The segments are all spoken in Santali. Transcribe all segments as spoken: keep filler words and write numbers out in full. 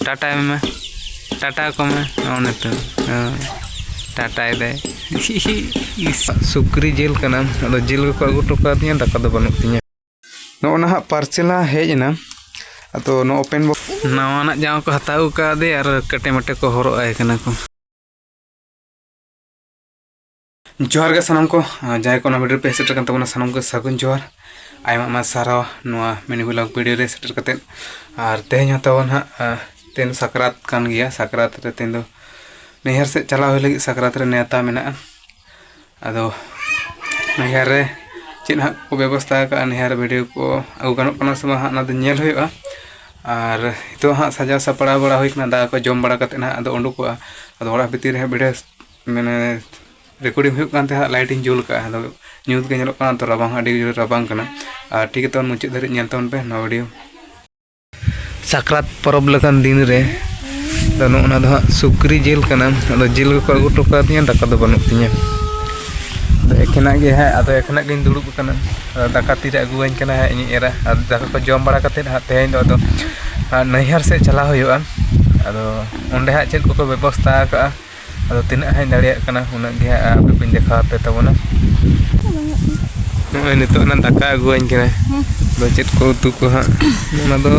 ᱴᱟᱴᱟᱭ ᱢᱮ, ᱴᱟᱴᱟ ᱠᱚ ᱢᱮ᱾ ᱚᱱᱮ ᱛᱚ, ᱦᱮᱸ, ᱴᱟᱴᱟᱭ ᱫᱟᱭ᱾ ᱥᱩᱠᱨᱤ ᱡᱤᱞ ᱠᱟᱱᱟ, ᱟᱫᱚ ᱡᱤᱞ ᱜᱮᱠᱚ ᱟᱹᱜᱩ ᱦᱚᱴᱚ ᱠᱟᱣᱫᱤᱧᱟ, ᱫᱟᱠᱟ ᱫᱚ ᱵᱟᱹᱱᱩᱜ ᱛᱤᱧᱟᱹ᱾ ᱱᱚᱜᱼᱚ ᱱᱟᱦᱟᱜ parcel ᱦᱟᱸᱜ ᱦᱮᱡ ᱮᱱᱟ, ᱟᱫᱚ ᱱᱚᱣᱟ open box᱾ ᱱᱟᱣᱟᱱᱟᱜ ᱡᱟᱢᱟ ᱠᱚ ᱦᱟᱛᱟᱣ ᱟᱹᱜᱩ ᱠᱟᱣᱫᱮᱭᱟ ᱟᱨ ᱠᱟᱹᱴᱮ ᱢᱟᱴᱮ ᱠᱚ ᱦᱚᱨᱚᱜ ᱟᱭ ᱠᱟᱱᱟ ᱠᱚ᱾ ᱡᱚᱦᱟᱨ ᱜᱮ ᱥᱟᱱᱟᱢ ᱠᱚ, ᱟᱨ ᱡᱟᱦᱟᱸᱭ ᱠᱚ ᱚᱱᱟ video ᱨᱮ ᱯᱮ ᱥᱮᱴᱮᱨ ᱠᱟᱱ ᱛᱟᱵᱚᱱᱟ, ᱥᱟᱱᱟᱢ ᱠᱚ ᱥᱟᱹᱜᱩᱱ ᱡᱚᱦᱟᱨ᱾ ᱟᱭᱢᱟ ᱟᱭᱢᱟ ᱥᱟᱨᱦᱟᱣ ᱱᱚᱣᱟ mini vlog video ᱨᱮ ᱥᱮᱴᱮᱨ ᱠᱟᱛᱮᱫ᱾ ᱟᱨ ᱛᱮᱦᱮᱧ ᱦᱚᱸ ᱛᱟᱵᱚᱱ ᱦᱟᱸᱜ, ᱟᱨ ᱛᱮᱦᱮᱧ ᱫᱚ ᱥᱟᱠᱨᱟᱛ ᱠᱟᱱ ᱜᱮᱭᱟ᱾ ᱥᱟᱠᱨᱟᱛ ᱨᱮ ᱛᱮᱦᱮᱧ ᱫᱚ ᱱᱟᱹᱭᱦᱟᱹᱨ ᱥᱮᱫ ᱪᱟᱞᱟᱣ ᱦᱩᱭ ᱞᱟᱹᱜᱤᱫ, ᱥᱟᱠᱨᱟᱛ ᱨᱮ ᱱᱮᱣᱛᱟ ᱢᱮᱱᱟᱜᱼᱟ᱾ ᱟᱫᱚ ᱱᱟᱹᱭᱦᱟᱹᱨ ᱨᱮ ᱪᱮᱫ ᱦᱟᱸᱜ ᱠᱚ ᱵᱮᱵᱚᱥᱛᱷᱟ ᱟᱠᱟᱫᱼᱟ, ᱱᱟᱹᱭᱦᱟᱹᱨ video ᱠᱚ ᱟᱹᱜᱩ ᱜᱟᱱᱚᱜ ᱠᱟᱱᱟ ᱥᱮ ᱵᱟᱝ ᱦᱟᱸᱜ, ᱚᱱᱟ ᱫᱚ ᱧᱮᱞ ᱦᱩᱭᱩᱜᱼᱟ᱾ ᱟᱨ ᱱᱤᱛᱚᱜ ᱦᱟᱸᱜ ᱥᱟᱡᱟᱣ ᱥᱟᱯᱲᱟᱣ ᱵᱟᱲᱟ ᱦᱩᱭ ᱠᱟᱱᱟ, ᱫᱟᱠᱟ ᱠᱚ ᱡᱚᱢ ᱵᱟᱲᱟ ᱠᱟᱛᱮᱫ ᱦᱟᱸᱜ ᱟᱫᱚ ᱩᱰᱩᱠᱚᱜᱼᱟ᱾ ᱟᱫᱚ ᱚᱲᱟᱜ ᱵᱷᱤᱛᱤᱨ ᱨᱮ ᱦᱟᱸᱜ video ᱢᱟᱱᱮ recording ᱦᱩᱭᱩᱜ ᱠᱟᱱ ᱛᱟᱦᱮᱸᱫ, light ᱤᱧ ᱡᱩᱞ ᱠᱟᱜᱼᱟ, ᱟᱫᱚ ᱧᱩᱛ ᱜᱮ ᱧᱮᱞᱚᱜ ᱠᱟᱱᱟ, ᱛᱚ ᱨᱟᱵᱟᱝ ᱦᱚᱸ ᱟᱹᱰᱤ ᱡᱳᱨ ᱨᱟᱵᱟᱝ ᱠᱟᱱᱟ᱾ ᱟᱨ ᱴᱷᱤᱠ ᱜᱮᱭᱟ, ᱛᱚ ᱢᱩᱪᱟᱹᱫ ᱫᱷᱟᱹᱨᱤᱡ ᱧᱮᱞ ᱛᱟᱵᱚᱱ ᱯᱮ ᱱᱚᱣᱟ video᱾ ᱥᱟᱠᱨᱟᱛ ᱯᱚᱨᱚᱵᱽ ᱞᱮᱠᱟᱱ ᱫᱤᱱ ᱨᱮ ᱫᱚ ᱱᱚᱜᱼᱚ ᱱᱟ ᱫᱚ ᱦᱟᱸᱜ ᱥᱩᱠᱨᱤ ᱡᱤᱞ ᱠᱟᱱᱟ᱾ ᱟᱫᱚ ᱡᱤᱞ ᱜᱮᱠᱚ ᱟᱹᱜᱩ ᱦᱚᱴᱚ ᱠᱟᱣᱫᱤᱧᱟ, ᱫᱟᱠᱟ ᱫᱚ ᱵᱟᱹᱱᱩᱜ ᱛᱤᱧᱟᱹ᱾ ᱟᱫᱚ ᱮᱠᱷᱮᱱᱟᱜ ᱜᱮ ᱦᱟᱸᱜ, ᱟᱫᱚ ᱮᱠᱷᱮᱱᱟᱜ ᱜᱤᱧ ᱫᱩᱲᱩᱵ ᱟᱠᱟᱱᱟ᱾ ᱟᱫᱚ ᱫᱟᱠᱟ ᱛᱤᱨᱮ ᱟᱹᱜᱩᱣᱟᱹᱧ ᱠᱟᱱᱟ ᱦᱟᱸᱜ ᱤᱧᱤᱡ ᱮᱨᱟ᱾ ᱟᱨ ᱫᱟᱠᱟ ᱠᱚ ᱡᱚᱢ ᱵᱟᱲᱟ ᱠᱟᱛᱮᱫ ᱦᱟᱸᱜ ᱛᱮᱦᱮᱧ ᱫᱚ ᱟᱫᱚ ᱦᱟᱸᱜ ᱱᱟᱹᱭᱦᱟᱹᱨ ᱥᱮᱫ ᱪᱟᱞᱟᱣ ᱦᱩᱭᱩᱜᱼᱟ᱾ ᱟᱫᱚ ᱚᱸᱰᱮ ᱦᱟᱸᱜ ᱪᱮᱫ ᱠᱚᱠᱚ ᱵᱮᱵᱚᱥᱛᱷᱟ ᱟᱠᱟᱜᱼᱟ, ᱟᱫᱚ ᱛᱤᱱᱟᱹᱜ ᱦᱟᱸᱜ ᱤᱧ ᱫᱟᱲᱮᱭᱟᱜ ᱠᱟᱱᱟ, ᱩᱱᱟᱹᱜ ᱜᱮ ᱦᱟᱸᱜ ᱟᱯᱮ ᱠᱚᱧ ᱫᱮᱠᱷᱟᱣ ᱟᱯᱮ ᱛᱟᱵᱚᱱᱟ᱾ ᱱᱚᱜᱼᱚᱭ ᱱᱤᱛᱚᱜ ᱚᱱᱟ ᱫᱟᱠᱟ ᱟᱹᱜᱩᱣᱟᱹᱧ ᱠᱟᱱᱟᱭ᱾ ᱦᱮᱸ᱾ ᱟᱫᱚ ᱪᱮᱫ ᱠᱚ ᱩᱛᱩ ᱠᱚ ᱦᱟᱸᱜ? ᱚᱱᱟ ᱫᱚ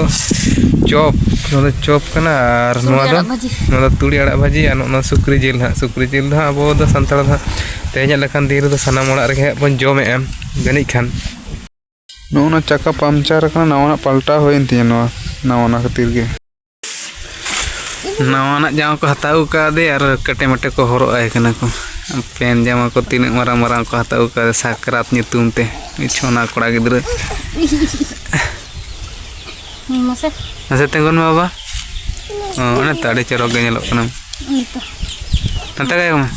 ᱪᱚᱯ, ᱚᱱᱟ ᱫᱚ ᱪᱚᱯ ᱠᱟᱱᱟ᱾ ᱟᱨ ᱛᱩᱲᱤ ᱱᱚᱣᱟ ᱫᱚ, ᱟᱲᱟᱜ ᱵᱷᱟᱹᱡᱤ᱾ ᱱᱚᱣᱟ ᱫᱚ ᱛᱩᱲᱤ ᱟᱲᱟᱜ ᱵᱷᱟᱹᱡᱤ᱾ ᱟᱨ ᱱᱚᱜᱼᱚ ᱱᱚᱣᱟ ᱥᱩᱠᱨᱤ ᱡᱤᱞ ᱦᱟᱸᱜ, ᱥᱩᱠᱨᱤ ᱡᱤᱞ ᱫᱚ ᱦᱟᱸᱜ ᱟᱵᱚ ᱫᱚ ᱥᱟᱱᱛᱟᱲ ᱫᱚ ᱦᱟᱸᱜ ᱛᱮᱦᱮᱧᱟᱜ ᱞᱮᱠᱟᱱ ᱫᱤᱱ ᱨᱮᱫᱚ ᱥᱟᱱᱟᱢ ᱚᱲᱟᱜ ᱨᱮᱜᱮ ᱦᱟᱸᱜ ᱵᱚᱱ ᱡᱚᱢᱮᱫᱼᱟ ᱡᱟᱹᱱᱤᱡ ᱠᱷᱟᱱ᱾ ᱱᱚᱜᱼᱚ ᱱᱚᱣᱟ ᱪᱟᱠᱟ ᱯᱟᱢᱪᱟᱨ ᱟᱠᱟᱱᱟ, ᱱᱟᱣᱟᱱᱟᱜ ᱯᱟᱞᱴᱟᱣ ᱦᱩᱭᱮᱱ ᱛᱤᱧᱟᱹ ᱱᱚᱣᱟ, ᱱᱟᱣᱟᱱᱟᱜ ᱠᱷᱟᱹᱛᱤᱨ ᱜᱮ᱾ ᱱᱟᱣᱟᱱᱟᱜ ᱡᱟᱢᱟ ᱠᱚ ᱦᱟᱛᱟᱣ ᱟᱹᱜᱩ ᱠᱟᱣᱫᱮᱭᱟ ᱟᱨ ᱠᱟᱹᱴᱮ ᱢᱟᱴᱮ ᱠᱚ ᱦᱚᱨᱚᱜ ᱟᱭ ᱠᱟᱱᱟ ᱠᱚ᱾ ᱯᱮᱱ ᱡᱟᱢᱟ ᱠᱚ ᱛᱤᱱᱟᱹᱜ ᱢᱟᱨᱟᱝ ᱢᱟᱨᱟᱝ ᱠᱚ ᱦᱟᱛᱟᱣ ᱟᱹᱜᱩ ᱠᱟᱣᱫᱮᱭᱟ ᱥᱟᱠᱨᱟᱛ ᱧᱩᱛᱩᱢ ᱛᱮ᱾ ᱢᱤᱫ ᱪᱷᱚᱱᱟ ᱠᱚᱲᱟ ᱜᱤᱫᱽᱨᱟᱹ᱾ ᱦᱩᱸ, ᱢᱟᱥᱮ᱾ ᱢᱟᱥᱮ ᱛᱤᱸᱜᱩᱱ ᱢᱮ ᱵᱟᱵᱟ᱾ ᱚ, ᱚᱱᱮ ᱛᱚ ᱟᱹᱰᱤ ᱪᱚᱨᱚᱠ ᱜᱮ ᱧᱮᱞᱚᱜ ᱠᱟᱱᱟ᱾ ᱚᱱᱮ ᱛᱚ᱾ ᱱᱚᱛᱮ ᱠᱚᱭᱚᱜ ᱢᱮ᱾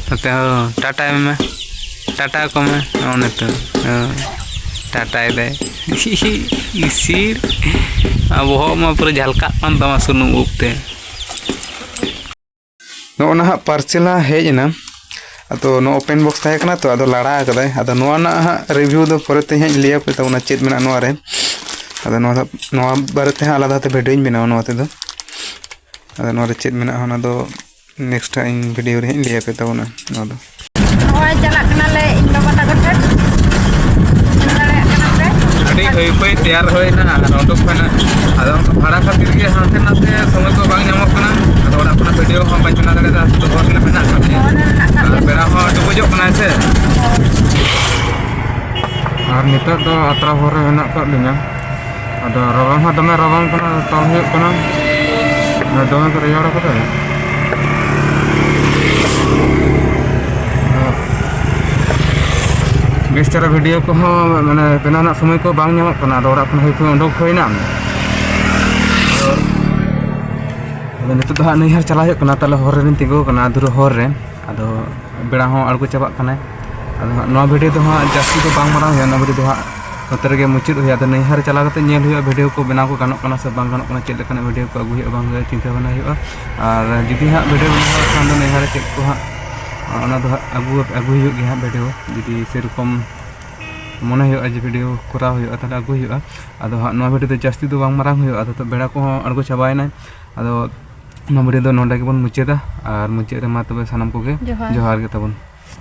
ᱱᱚᱛᱮ ᱦᱚᱸ ᱴᱟᱴᱟᱭ ᱢᱮ᱾ ᱴᱟᱴᱟ ᱠᱚ ᱢᱮ᱾ ᱚᱱᱮ ᱛᱚ᱾ ᱦᱚᱸ᱾ ᱴᱟᱴᱟᱭ ᱫᱟᱭ᱾ ᱤᱥᱤᱲ᱾ ᱟᱨ ᱵᱚᱦᱚᱜ ᱢᱟ ᱯᱩᱨᱟᱹ ᱡᱷᱟᱞᱠᱟᱜ ᱠᱟᱱ ᱛᱟᱢᱟ ᱥᱩᱱᱩᱢ ᱩᱵ ᱛᱮ᱾ ᱱᱚᱜᱼᱚ ᱱᱟᱦᱟᱜ ᱯᱟᱨᱥᱮᱞ ᱦᱟᱸᱜ ᱦᱮᱡ ᱮᱱᱟ᱾ ᱟᱫᱚ ᱱᱚᱣᱟ open box ᱛᱟᱦᱮᱸ ᱠᱟᱱᱟ ᱛᱚ, ᱟᱫᱚ ᱞᱟᱲᱟ ᱟᱠᱟᱫᱟᱭ᱾ ᱟᱫᱚ ᱱᱚᱣᱟ ᱨᱮᱱᱟᱜ ᱦᱟᱸᱜ review ᱫᱚ ᱯᱚᱨᱮ ᱛᱮ ᱦᱟᱸᱜ ᱤᱧ ᱞᱟᱹᱭ ᱟᱯᱮ ᱛᱟᱵᱚᱱᱟ ᱪᱮᱫ ᱢᱮᱱᱟᱜᱼᱟ ᱱᱚᱣᱟ ᱨᱮ᱾ ᱟᱫᱚ ᱱᱚᱣᱟ ᱫᱚ, ᱱᱚᱣᱟ ᱵᱟᱨᱮ ᱛᱮ ᱦᱟᱸᱜ ᱟᱞᱟᱫᱟ ᱛᱮ video ᱤᱧ ᱵᱮᱱᱟᱣᱟ ᱱᱚᱣᱟ ᱛᱮᱫᱚ᱾ ᱟᱫᱚ ᱱᱚᱣᱟ ᱨᱮ ᱪᱮᱫ ᱢᱮᱱᱟᱜᱼᱟ, ᱚᱱᱟ ᱫᱚ next ᱦᱟᱸᱜ ᱤᱧ video ᱨᱮ ᱦᱟᱸᱜ ᱤᱧ ᱞᱟᱹᱭ ᱟᱯᱮ ᱛᱟᱵᱚᱱᱟ ᱱᱚᱣᱟ ᱫᱚ᱾ ᱱᱚᱜᱼᱚᱭ ᱪᱟᱞᱟᱜ ᱠᱟᱱᱟᱞᱮ ᱤᱧ ᱵᱟᱵᱟ ᱛᱟᱠᱚ ᱴᱷᱮᱱ᱾ ᱧᱮᱞ ᱫᱟᱲᱮᱭᱟᱜ ᱠᱟᱱᱟ ᱯᱮ? ᱟᱹᱰᱤ ᱦᱟᱹᱭᱯᱷᱟᱹᱭ ᱛᱮᱭᱟᱨ ᱦᱩᱭᱱᱟ ᱟᱨ ᱩᱰᱩᱠ ᱦᱩᱭᱱᱟ᱾ ᱟᱫᱚ ᱵᱷᱟᱲᱟ ᱠᱷᱟᱹᱛᱤᱨ ᱜᱮ ᱦᱟᱱᱛᱮ ᱱᱟᱛᱮ ᱥᱚᱢᱚᱭ ᱠᱚ ᱵᱟᱝ ᱧᱟᱢᱚᱜ ᱠᱟᱱᱟ᱾ ᱟᱫᱚ ᱚᱲᱟᱜ ᱠᱷᱚᱱᱟᱜ video ᱦᱚᱸ ᱵᱟᱹᱧ ᱵᱮᱱᱟᱣ ᱫᱟᱲᱮᱭᱟᱫᱟ, ᱥᱩᱫᱷᱩ ᱦᱚᱨ ᱨᱮ ᱢᱮᱱᱟᱜ ᱟᱠᱟᱫ ᱞᱤᱧᱟ᱾ ᱦᱚᱨ ᱨᱮ ᱢᱮᱱᱟᱜ ᱟᱠᱟᱫ ᱟᱨ ᱞᱤᱧᱟ᱾ ᱵᱮᱲᱟ ᱦᱚᱸ ᱰᱩᱵᱩᱡᱚᱜ ᱠᱟᱱᱟᱭ ᱥᱮ᱾ ᱟᱨ ᱱᱤᱛᱚᱜ ᱫᱚ ᱟᱛᱨᱟ ᱦᱚᱨ ᱨᱮ ᱢᱮᱱᱟᱜ ᱟᱠᱟᱫ ᱞᱤᱧᱟ᱾ ᱟᱫᱚ ᱨᱟᱵᱟᱝ ᱦᱚᱸ ᱫᱚᱢᱮ ᱨᱟᱵᱟᱝ ᱠᱟᱱᱟ, ᱛᱚᱞ ᱦᱩᱭᱩᱜ ᱠᱟᱱᱟ᱾ ᱟᱨ ᱫᱚᱢᱮ ᱜᱮ ᱨᱮᱭᱟᱲ ᱠᱟᱫᱟᱭ᱾ ᱵᱮᱥ ᱪᱮᱦᱨᱟ video ᱠᱚᱦᱚᱸ ᱢᱟᱱᱮ ᱵᱮᱱᱟᱣ ᱨᱮᱱᱟᱜ ᱥᱚᱢᱚᱭ ᱠᱚ ᱵᱟᱝ ᱧᱟᱢᱚᱜ ᱠᱟᱱᱟ᱾ ᱟᱫᱚ ᱚᱲᱟᱜ ᱠᱷᱚᱱ ᱦᱚᱭ ᱠᱷᱚᱱ ᱩᱰᱩᱠ ᱦᱩᱭᱱᱟ᱾ ᱟᱫᱚ ᱱᱤᱛᱚᱜ ᱫᱚ ᱦᱟᱸᱜ ᱱᱟᱹᱭᱦᱟᱹᱨ ᱪᱟᱞᱟᱜ ᱦᱩᱭᱩᱜ ᱠᱟᱱᱟ᱾ ᱛᱟᱦᱞᱮ ᱦᱚᱨ ᱨᱮᱞᱤᱧ ᱛᱤᱸᱜᱩ ᱟᱠᱟᱱᱟ, ᱟᱹᱫᱷᱩᱨᱟᱹ ᱦᱚᱨ ᱨᱮ᱾ ᱟᱫᱚ ᱵᱮᱲᱟ ᱦᱚᱸ ᱟᱬᱜᱚ ᱪᱟᱵᱟᱜ ᱠᱟᱱᱟᱭ᱾ ᱟᱫᱚ ᱦᱟᱸᱜ ᱱᱚᱣᱟ video ᱫᱚ ᱦᱟᱸᱜ ᱡᱟᱹᱥᱛᱤ ᱫᱚ ᱵᱟᱝ ᱢᱟᱨᱟᱝ ᱦᱩᱭᱩᱜᱼᱟ, ᱱᱚᱣᱟ video ᱫᱚ ᱦᱟᱸᱜ ᱱᱚᱛᱮ ᱨᱮᱜᱮ ᱢᱩᱪᱟᱹᱫ ᱦᱩᱭᱩᱜᱼᱟ᱾ ᱟᱫᱚ ᱱᱟᱹᱭᱦᱟᱹᱨ ᱪᱟᱞᱟᱣ ᱠᱟᱛᱮ ᱧᱮᱞ ᱦᱩᱭᱩᱜᱼᱟ video ᱠᱚ ᱵᱮᱱᱟᱣ ᱠᱚ ᱜᱟᱱᱚᱜ ᱠᱟᱱᱟ ᱥᱮ ᱵᱟᱝ ᱜᱟᱱᱚᱜ ᱠᱟᱱᱟ, ᱪᱮᱫ ᱞᱮᱠᱟᱱᱟᱜ video ᱠᱚ ᱟᱹᱜᱩ ᱦᱩᱭᱩᱜᱼᱟ ᱵᱟᱝ ᱦᱩᱭᱩᱜᱼᱟ, ᱪᱤᱱᱛᱟᱹ ᱵᱷᱟᱵᱽᱱᱟ ᱦᱩᱭᱩᱜᱼᱟ᱾ ᱟᱨ ᱡᱩᱫᱤ ᱦᱟᱸᱜ video ᱵᱮᱱᱟᱣ ᱦᱩᱭᱩᱜ ᱠᱷᱟᱱ ᱫᱚ ᱱᱟᱹᱭᱦᱟᱹᱨ ᱨᱮ ᱪᱮᱫ ᱠᱚ ᱦᱟᱸᱜ, ᱚᱱᱟ ᱫᱚ ᱦᱟᱸᱜ ᱟᱹᱜᱩ, ᱟᱹᱜᱩ ᱦᱩᱭᱩᱜ ᱜᱮᱭᱟ ᱦᱟᱸᱜ video, ᱡᱩᱫᱤ ᱥᱮᱨᱚᱠᱚᱢ ᱢᱚᱱᱮ ᱦᱩᱭᱩᱜᱼᱟ ᱡᱮ video ᱠᱚᱨᱟᱣ ᱦᱩᱭᱩᱜᱼᱟ, ᱛᱟᱦᱞᱮ ᱟᱹᱜᱩ ᱦᱩᱭᱩᱜᱼᱟ᱾ ᱟᱫᱚ ᱦᱟᱸᱜ ᱱᱚᱣᱟ video ᱫᱚ ᱡᱟᱹᱥᱛᱤ ᱫᱚ ᱵᱟᱝ ᱢᱟᱨᱟᱝ ᱦᱩᱭᱩᱜᱼᱟ, ᱟᱫᱚ ᱛᱚ ᱵᱮᱲᱟ ᱠᱚᱦᱚᱸ ᱟᱬᱜᱚ ᱪᱟᱵᱟᱭᱮᱱᱟᱭ᱾ ᱟᱫᱚ ᱱᱚᱣᱟ video ᱫᱚ ᱱᱚᱰᱮ ᱜᱮᱵᱚᱱ ᱢᱩᱪᱟᱹᱫᱟ, ᱟᱨ ᱢᱩᱪᱟᱹᱫ ᱨᱮᱢᱟ ᱛᱚᱵᱮ ᱥᱟᱱᱟᱢ ᱠᱚᱜᱮ ᱡᱚᱦᱟᱨ᱾ ᱡᱚᱦᱟᱨ ᱜᱮ ᱛᱟᱵᱚᱱ᱾